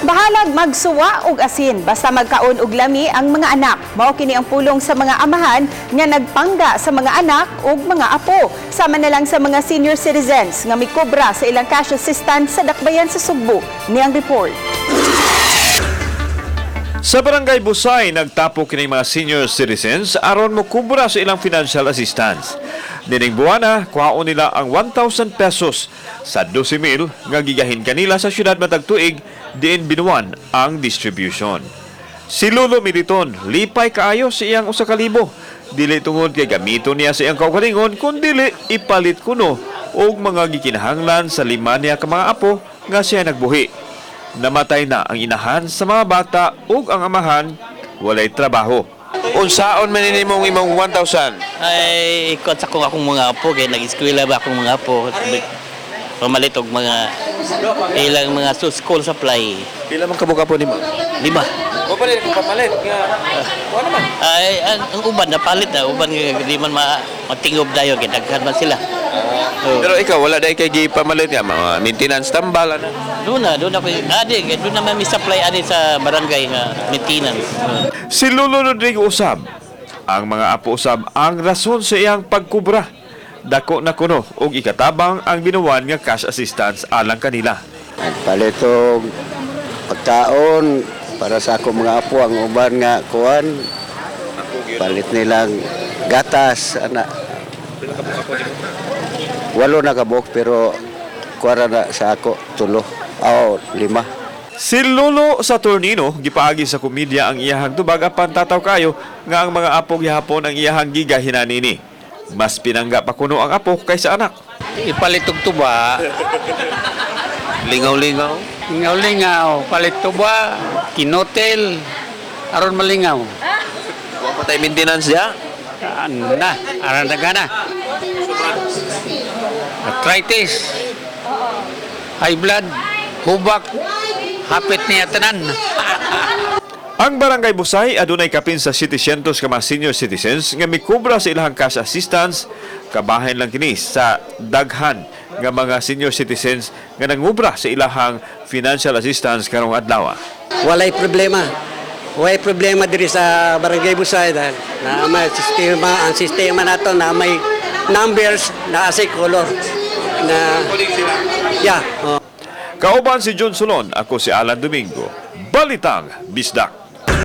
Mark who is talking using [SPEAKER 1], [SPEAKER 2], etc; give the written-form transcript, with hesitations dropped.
[SPEAKER 1] Bahalag magsuwa og asin basta magkaon og lami ang mga anak. Mao kini ang pulong sa mga amahan nga nagpangga sa mga anak ug mga apo. Sama na lang sa mga senior citizens nga mikobra sa ilang cash assistance sa dakbayan sa Sugbo. Niang report.
[SPEAKER 2] Sa Barangay Busay, nagtapo kini mga senior citizens aron mokubra sa ilang financial assistance. Nining buwana, kuhaon nila ang 1,000 pesos sa 12,000 nga gigahin kanila sa syudad matag tuig diin binuan ang distribution. Si Lolo Militon, lipay kaayo sa iyang 1,000. Dili tungod kay gamito niya sa iyang kaugalingon, kun dili ipalit kuno og mga gikinahanglan sa lima niya ka mga apo nga siya nagbuhi. Namatay na ang inahan sa mga bata ug ang amahan walay trabaho.
[SPEAKER 3] Unsaon man nimong imong 1,000?
[SPEAKER 4] Ay, ikot sa kong akong mga apo, kay nag-eskwela ba akong mga apo. Pamalit og mga ilang mga school supply.
[SPEAKER 3] Pila man kabuok apo nimo?
[SPEAKER 4] Lima.
[SPEAKER 3] Mo pa ko pamalit nga. Wa naman.
[SPEAKER 4] Ay, ang uban napalit na, uban nga di man matingob dayon kay daghan man sila. Oo.
[SPEAKER 3] Pero ikaw wala dai kay gipamalit nga mga maintenance tambal ana.
[SPEAKER 4] Doon na ko adi, kay doon na may supply adi sa barangay nga maintenance. Oo.
[SPEAKER 2] Si Lolo Rodrigo usab, ang mga apo usab ang rason sa iyang pagkubra. Dako na kuno og ikatabang ang binuwan nga cash assistance alang kanila.
[SPEAKER 5] Nagpalit og pagkaon para sa akong mga apo, ang uban nga kuan palit nilang gatas ana. Walo na kabuok pero kuwara na sa ako tulo aw lima.
[SPEAKER 2] Si Lolo Saturnino gipaagi sa komedya ang iyahang tubag apan tataw kayo nga ang mga apo gihapon ang iyahang gigahinan nini. Mas pinangga pa kuno ang apo kaysa anak.
[SPEAKER 6] Ipalit og tuba,
[SPEAKER 3] Lingaw-lingaw.
[SPEAKER 6] lingaw-lingaw, palit tuba, kinotel, aron malingaw.
[SPEAKER 3] Wa pa tay maintenance diha.
[SPEAKER 6] Na, aron na. Arthritis, high blood, hubak, hapit niya tanan.
[SPEAKER 2] Ang Barangay Busay adunay kapin sa 700 ka mga senior citizens nga mikubra sa ilahang cash assistance. Kabahin lang kini sa daghan nga mga senior citizens nga nangubra sa ilahang financial assistance karong adlaw.
[SPEAKER 7] Walay problema. Walay problema diri sa Barangay Busay dahil na may sistema, ang sistema nato na may numbers na asay color na yeah. Oh.
[SPEAKER 2] Kauban si John Solon, ako si Alan Domingo. Balitang Bisdak.